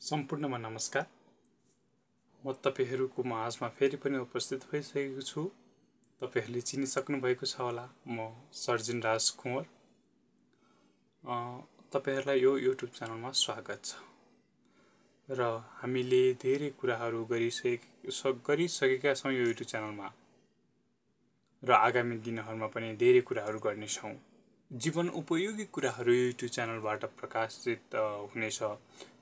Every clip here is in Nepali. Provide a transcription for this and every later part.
सम्पूर्णमा नमस्कार। म तपाईहरुको माझमा फेरि पनि उपस्थित भइसकेको छु। तपाईहरुले चिनिसक्नु भएको छ होला, म सर्जन राज कुँवर। तपाईहरुलाई यो युट्युब च्यानलमा स्वागत छ। र हामीले धेरै कुराहरु गरिसकेका छौं यो युट्युब च्यानलमा। र आगामी दिनहरुमा पनि धेरै कुराहरु गर्ने छौं। जीवन उपयोगी कुराहरु युट्युब च्यानलबाट प्रकाशित हुनेछ,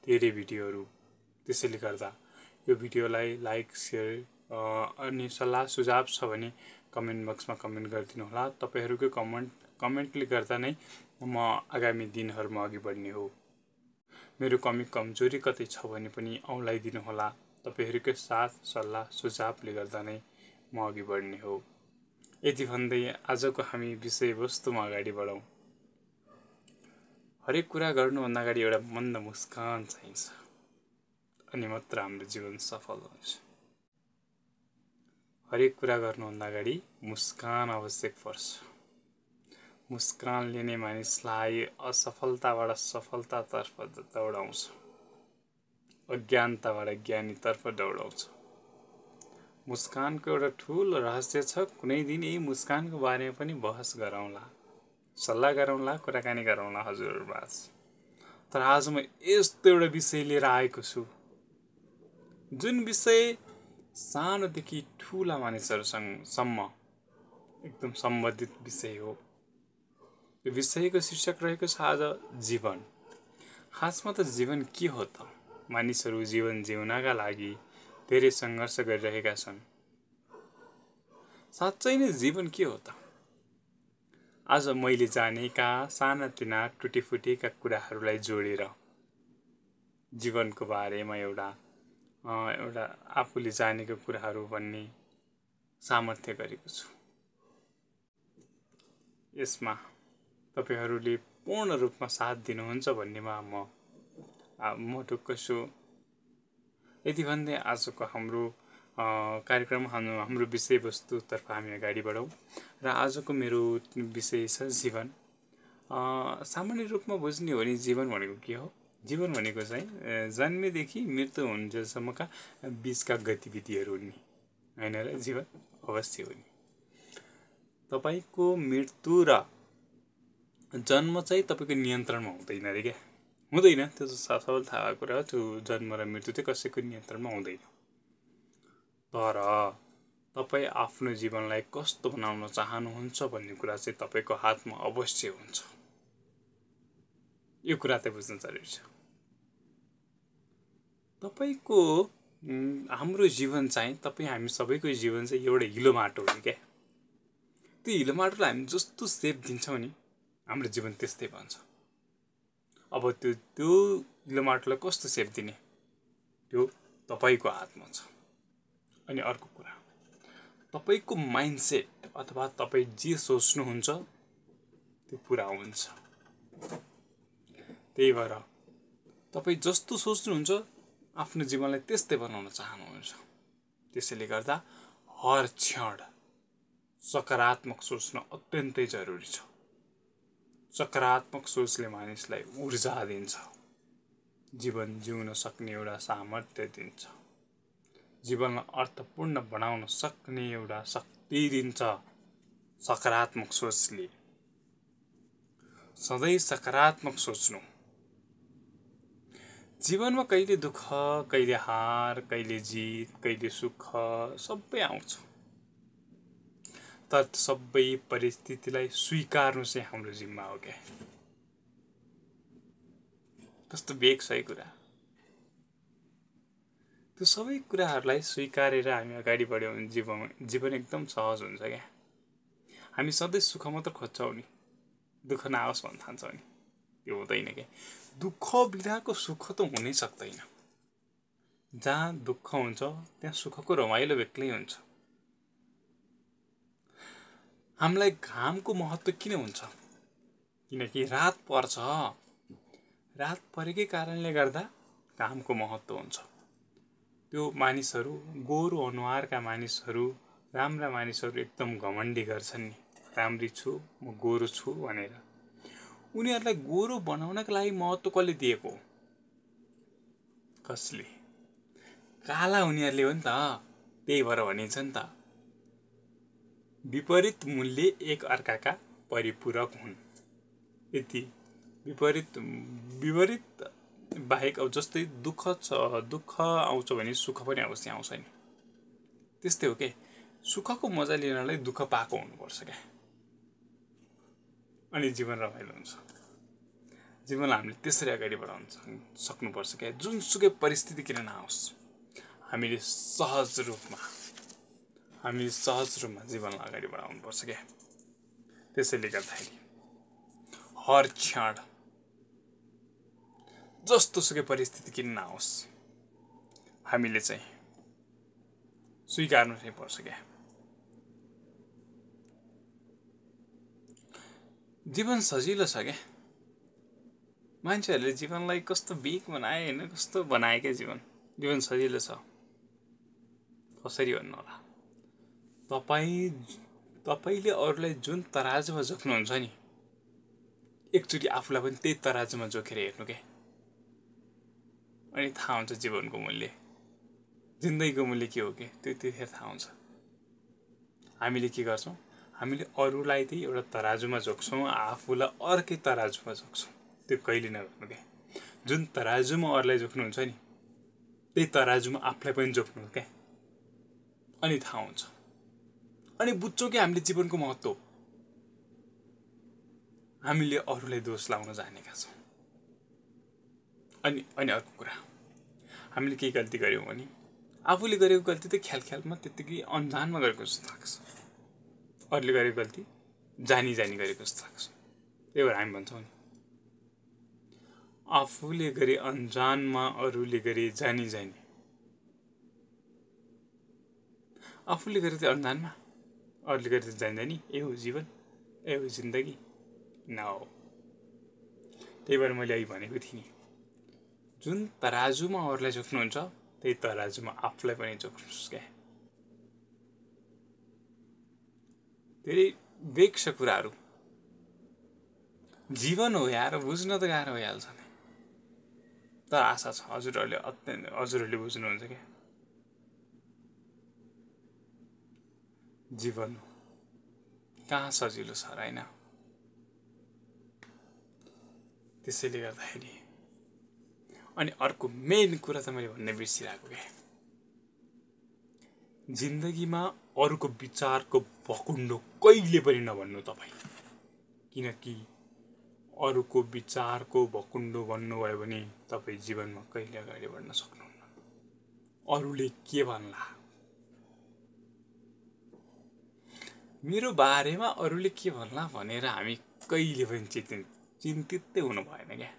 धेरै भिडियोहरु। त्यसैले गर्दा यो भिडियोलाई लाइक, शेयर अनि सल्लाह सुझाव छ भने कमेन्ट बक्समा कमेन्ट गरिदिनु होला। तपाईहरुको कमेन्टले गर्दा नै म आगामी दिनहरुमा अघि बढ्ने हो। मेरो कमी कमजोरी कतै छ भने पनि औँलाइदिनु होला। तपाईहरुको साथ सल्लाह सुझावले गर्दा नै म अघि बढ्ने हो। यति भन्दै आजको हामी विषयवस्तुमा अगाडि बढौं। हरेक कुरा गर्नुभन्दा अगाडि एउटा मन्द मुस्कान चाहिन्छ, अनि मात्र हाम्रो जीवन सफल हुन्छ। हरेक कुरा गर्नुभन्दा अगाडि मुस्कान आवश्यक पर्छ। मुस्कानले नै मानिसलाई असफलताबाट सफलतातर्फ दौडाउँछ, अज्ञानताबाट ज्ञानीतर्फ दौडाउँछ। मुस्कानको एउटा ठूलो रहस्य छ। कुनै दिन यही मुस्कानको बारेमा पनि बहस गरौँला, सल्लाह गरौँला, कुराकानी गरौँला हजुरहरुमाझ। तर आज म यस्तो एउटा विषय लिएर आएको छु, जुन विषय सानोदेखि ठूला मानिसहरुसम्म एकदम सम्बन्धित विषय हो। यो विषयको शीर्षक रहेको छ आज जीवन। खासमा त जीवन के हो त? मानिसहरु जीवन जिउनका लागि धेरै संघर्ष गरिरहेका छन्। साँच्चै नै जीवन के हो त? आज मैले जानेका सानातिना टुटीफुटीका कुराहरुलाई जोडेर जीवनको बारेमा एउटा आफूले जानेको कुराहरु भन्ने सामर्थ्य गरेको छु। यसमा तपाईहरुले पूर्ण रूपमा साथ दिनुहुन्छ भन्नेमा म ढुक्क छु। यति भन्दै आजको हाम्रो कार्यक्रम, हाम्रो विषयवस्तुतर्फ हामी अगाडि बढौं। र आजको मेरो विषय छ जीवन। सामान्य रूपमा बुझ्ने हो भने जीवन भनेको के हो? जीवन भनेको चाहिँ जन्मेदेखि मृत्यु हुन्जेलसम्मका बीचका गतिविधिहरु हुन् नि, हैन र? जीवन अवश्य हो नि। तपाईको मृत्यु र जन्म चाहिँ तपाईको नियन्त्रणमा हुँदैन रे के? हुँदैन। त्यो सबैलाई थाहा भएको कुरा हो। त्यो जन्म र मृत्यु चाहिँ कसैको नियन्त्रणमा हुँदैन। तर तपाई आफ्नो जीवनलाई कस्तो बनाउन चाहनुहुन्छ भन्ने कुरा चाहिँ तपाईको हातमा अवश्य हुन्छ। यो कुरा चाहिँ बुझ्न जरुरी छ। तपाईको हाम्रो जीवन चाहिँ हामी सबैको जीवन चाहिँ एउटा हिलो माटो हो के? त्यो हिलो माटोलाई हामी जस्तो सेप दिन्छौं नि, हाम्रो जीवन त्यस्तै बन्छ। अब त्यो हिलो माटोलाई कस्तो सेप दिने, त्यो तपाईको हातमा छ। अनि अर्को कुरा, तपाईको माइन्डसेट अथवा तपाई जे सोच्नुहुन्छ त्यो पूरा हुन्छ। त्यही भएर तपाई जस्तो सोच्नुहुन्छ आफ्नो जीवनलाई त्यस्तै बनाउन चाहनुहुन्छ। त्यसैले गर्दा हर क्षण सकारात्मक सोच्न अत्यन्तै जरुरी छ। सकारात्मक सोचले मानिसलाई ऊर्जा दिन्छ, जीवन जिउन सक्ने एउटा सामर्थ्य दिन्छ, जीवनलाई अर्थपूर्ण बनाउन सक्ने एउटा शक्ति दिन्छ। सकारात्मक सोचले सधैं सकारात्मक सोच्नु। जीवनमा कहिले दुःख, कहिले हार, कहिले जित, कहिले सुख सबै आउँछ। तर सबै परिस्थितिलाई स्वीकार्नु चाहिँ हाम्रो जिम्मा हो के? कस्तो बेग छ कुरा। त्यो सबै कुराहरुलाई स्वीकारेर हामी अगाडि बढ्यौं भने जीवन एकदम सहज हुन्छ के? हामी सधैं सुख मात्र खोज्छौं नि, दुःख नआओस् भन्न थाल्छौं नि, त्यो हुँदैन के? दुःख बिनाको सुख त हुनै सक्दैन। जहाँ दुःख हुन्छ त्यहाँ सुखको रमाइलो बेग्लै हुन्छ। हामीलाई घामको महत्त्व किन हुन्छ? किनकि रात पर्छ। रात परेकै कारणले गर्दा घामको महत्त्व हुन्छ। त्यो मानिसहरु, गोरो अनुहारका मानिसहरु, राम्रा मानिसहरु एकदम घमण्डी गर्छन् नि, राम्री छु, म गोरो छु भनेर। उनीहरुलाई गोरो बनाउनका लागि महत्त्व कसले दिएको हो? कसले? काला उनीहरूले हो नि त, त्यही भएर भनिन्छ नि त, विपरीत मूल्य एक अर्काका परिपूरक हुन्। यति विपरीत बाहेक अब जस्तै दुःख आउँछ भने सुख पनि अवश्य आउँछ नि, त्यस्तै हो के, सुखको मजा लिनलाई दुःख पाएको हुनुपर्छ क्या, अनि जीवन रमाइलो हुन्छ। जीवनलाई हामीले त्यसरी अगाडि बढाउन सक्नुपर्छ क्या, जुनसुकै परिस्थिति किन नआओस्, हामीले सहज रूपमा जीवनलाई अगाडि बढाउनुपर्छ क्या। त्यसैले गर्दाखेरि हर क्षण जस्तोसुकै परिस्थिति किन नआओस्, हामीले चाहिँ स्वीकार्नु चाहिँ पर्छ क्या। जीवन सजिलो छ क्या, मान्छेहरूले जीवनलाई कस्तो बिक बनाए होइन, कस्तो बनाए क्या जीवन सजिलो छ। कसरी भन्नु होला, तपाईँले अरूलाई जुन तराजुमा जोख्नुहुन्छ नि, एकचोटि आफूलाई पनि त्यही तराजुमा जोखेर हेर्नु क्या, अनि थाहा हुन्छ जीवनको मूल्य, जिन्दगीको मूल्य के हो कि त्यतिखेर थाहा हुन्छ। हामीले के गर्छौँ, हामीले अरूलाई त्यही एउटा तराजुमा जोख्छौँ, आफूलाई अर्कै तराजुमा जोख्छौँ। त्यो कहिले नगर्नु क्या, जुन तराजुमा अरूलाई जोख्नुहुन्छ नि, त्यही तराजुमा आफूलाई पनि जोख्नु क्या, अनि थाहा हुन्छ, अनि बुझ्छौँ कि हामीले जीवनको महत्त्व हामीले अरूलाई दोष लाउन जानेका छौँ। अनि अर्को कुरा, हामीले केही गल्ती गऱ्यौँ भने आफूले गरेको गल्ती त ख्यालमा त्यत्तिकै अन्जानमा गरेको जस्तो लाग्छ, अरूले गरेको गल्ती जानी गरेको जस्तो लाग्छ। त्यही भएर हामी भन्छौँ नि, आफूले गरे अन्जानमा, अरूले गरे जानी, आफूले गरे त्यो अन्जानमा, अरूले गरे त जानी, ए हो जीवन, ए हो जिन्दगी न हो। त्यही भएर मैले अघि भनेको थिएँ नि, जुन तराजुमा अरूलाई जोख्नुहुन्छ त्यही तराजुमा आफूलाई पनि जोख्नुहोस् क्या। धेरै वेक्ष कुराहरू जीवन हो यार, बुझ्न त गाह्रो भइहाल्छ नि, तर आशा छ हजुरहरूले बुझ्नुहुन्छ क्या। जीवन कहाँ सजिलो छ र होइन। त्यसैले गर्दाखेरि अनि अर्को मेन कुरा त मैले भन्ने बिर्सिरहेको क्या, जिन्दगीमा अरूको विचारको भकुण्डो कहिले पनि नभन्नु तपाईँ, किनकि अरूको विचारको भकुण्डो भन्नुभयो भने तपाईँ जीवनमा कहिले अगाडि बढ्न सक्नुहुन्न। अरूले के भन्ला, मेरो बारेमा अरूले के भन्ला भनेर हामी कहिले पनि चिन्तितै हुनु भएन क्या।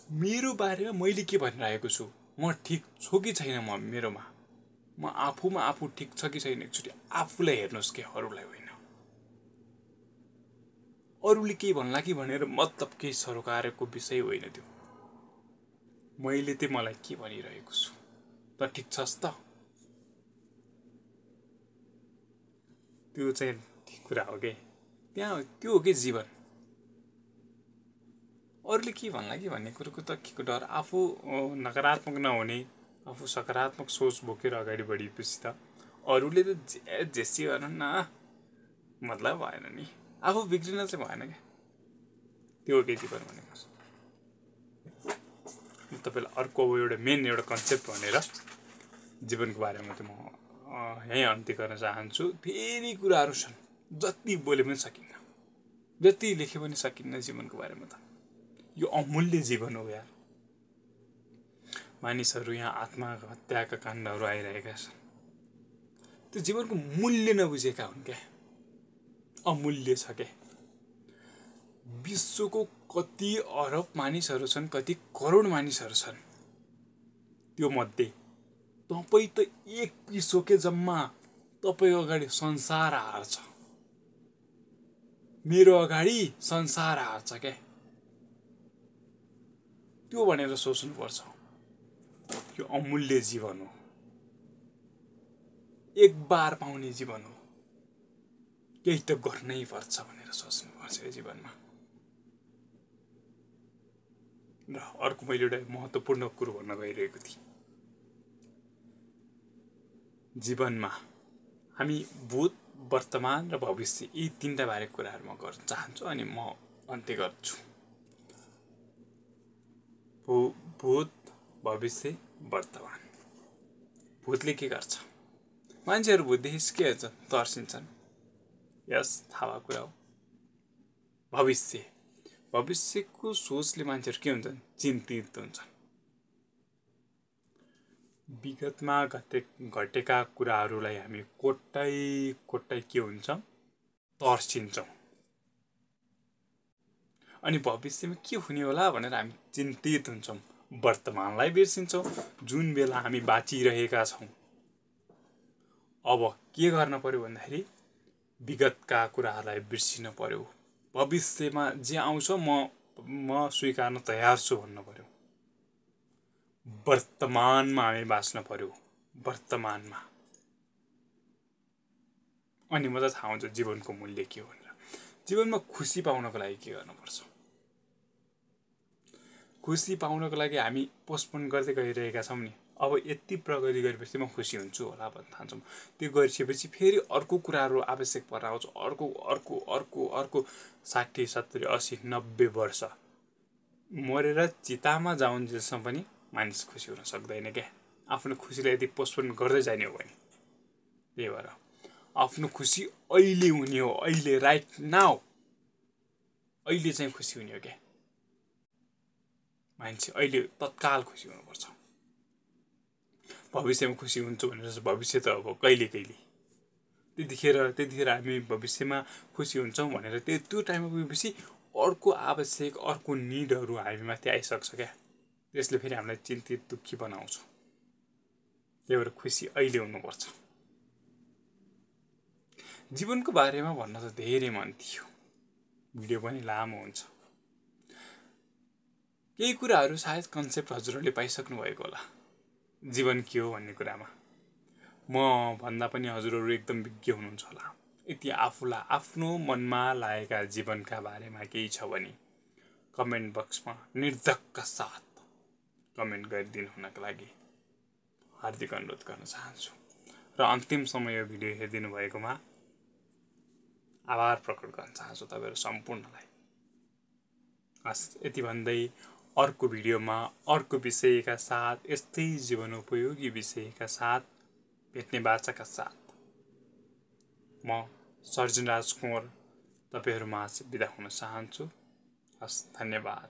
मेरो बारेमा मैले के भनिरहेको छु, म ठिक छु कि छैन, म आफूमा आफू ठिक छ कि छैन, एकचोटि आफूलाई हेर्नुहोस् के, अरूलाई होइन। अरूले के भन्ला कि भनेर मतलब केही सरोकारको विषय होइन त्यो, मैले चाहिँ मलाई के भनिरहेको छु त, ठिक छस् त, त्यो चाहिँ ठिक कुरा हो कि, त्यो हो कि जीवन। अरूले के भन्ला कि भन्ने कुरोको त के को डर, आफू नकारात्मक नहुने, आफू सकारात्मक सोच बोकेर अगाडि बढेपछि त अरूले त जेसी गर्नु न, मतलब भएन नि, आफू बिग्रिन चाहिँ भएन क्या। त्यो हो कि जीवन भनेको। तपाईँलाई अर्को एउटा मेन एउटा कन्सेप्ट भनेर जीवनको बारेमा त म यहीँ अन्त्य गर्न चाहन्छु। धेरै कुराहरू छन्, जति बोले पनि सकिन्न, जति लेखे पनि सकिन्न जीवनको बारेमा त। यो अमूल्य जीवन हो यार। मानिसहरू यहाँ आत्महत्याका काण्डहरू आइरहेका छन्, त्यो जीवनको मूल्य नबुझेका हुन् क्या, अमूल्य छ क्या। विश्वको कति अरब मानिसहरू छन्, कति करोड मानिसहरू छन्, त्यो मध्ये तपाईँ त एक पिस हो के जम्मा, तपाईँ अगाडि संसार हार्छ, मेरो अगाडि संसार हार्छ क्या। त्यो भनेर सोच्नुपर्छ। यो अमूल्य जीवन हो, एक बार पाउने जीवन हो, केही त गर्नै पर्छ भनेर सोच्नुपर्छ यो जीवनमा। र अर्को मैले एउटा महत्त्वपूर्ण कुरो भन्न गइरहेको थिएँ। जीवनमा हामी भूत, वर्तमान र भविष्य यी तीनटा बारे कुराहरू म गर्न चाहन्छु अनि म अन्त्य गर्छु। भूत, भविष्य, वर्तमान। भूतले के गर्छ? मान्छेहरू भूतदेखि के हुन्छ? तर्सिन्छन्। यस थाहा भएको कुरा हो। भविष्यको सोचले मान्छेहरू के हुन्छन्? चिन्तित हुन्छन्। विगतमा घटेका कुराहरूलाई हामी कोट्टाइ के हुन्छ? तर्सिन्छौँ। अनि भविष्यमा के हुने होला भनेर हामी चिन्तित हुन्छौँ। वर्तमानलाई बिर्सिन्छौँ, जुन बेला हामी बाँचिरहेका छौँ। अब के गर्न पर्यो भन्दाखेरि विगतका कुराहरूलाई बिर्सिनु पर्यो। भविष्यमा जे आउँछ म स्वीकार्न तयार छु भन्नु पर्यो। वर्तमानमा हामी बाँच्न पर्यो। वर्तमानमा। अनि मलाई थाहा हुन्छ जीवनको मूल्य के हो भनेर। जीवनमा खुसी पाउनको लागि के गर्नुपर्छ? खुसी पाउनको लागि हामी पोस्टपोन गर्दै गइरहेका छौँ नि। अब यति प्रगति गरेपछि म खुसी हुन्छु होला भन्न ठान्छौँ। त्यो गरिसकेपछि फेरि अर्को कुराहरू आवश्यक पर्न आउँछ। अर्को 60, 70, 80, 90 वर्ष मरेर चितामा जाउन्जेलसम्म पनि मानिस खुसी हुन सक्दैन क्या। आफ्नो खुसीलाई यदि पोस्टपोन गर्दै जाने हो भने। त्यही भएर आफ्नो खुसी अहिले हुने हो। अहिले, राइट नाउ। अहिले चाहिँ खुसी हुने हो क्या। मान्छे अहिले तत्काल खुसी हुनुपर्छ। भविष्यमा खुसी हुन्छु भनेर भविष्य त अब कहिले त्यतिखेर हामी भविष्यमा खुसी हुन्छौँ भनेर त्यो टाइममा पुगेपछि अर्को आवश्यक, अर्को निडहरू हामीमाथि आइसक्छ क्या। त्यसले फेरि हामीलाई चिन्तित, दुःखी बनाउँछ। त्यही भएर खुसी अहिले हुनुपर्छ। जीवनको बारेमा भन्न त धेरै मन थियो। भिडियो पनि लामो हुन्छ। केही कुराहरू सायद कन्सेप्ट हजुरहरूले पाइसक्नु भएको होला। जीवन के हो भन्ने कुरामा म भन्दा पनि हजुरहरू एकदम विज्ञ हुनुहुन्छ होला। यदि आफूलाई आफ्नो मनमा लागेका जीवनका बारेमा केही छ भने कमेन्ट बक्समा निर्धक्क साथ कमेन्ट गरिदिनु हुनका लागि हार्दिक अनुरोध गर्न चाहन्छु। र अन्तिमसम्म यो भिडियो हेरिदिनु भएकोमा आभार प्रकट गर्न चाहन्छु तपाईँहरू सम्पूर्णलाई। हस्, यति भन्दै अर्को भिडियोमा अर्को विषयका साथ, यस्तै जीवनोपयोगी विषयका साथ भेट्ने बाचाका साथ म सर्जनराज कुँवर तपाईँहरूमा बिदा हुन चाहन्छु। हस्, धन्यवाद।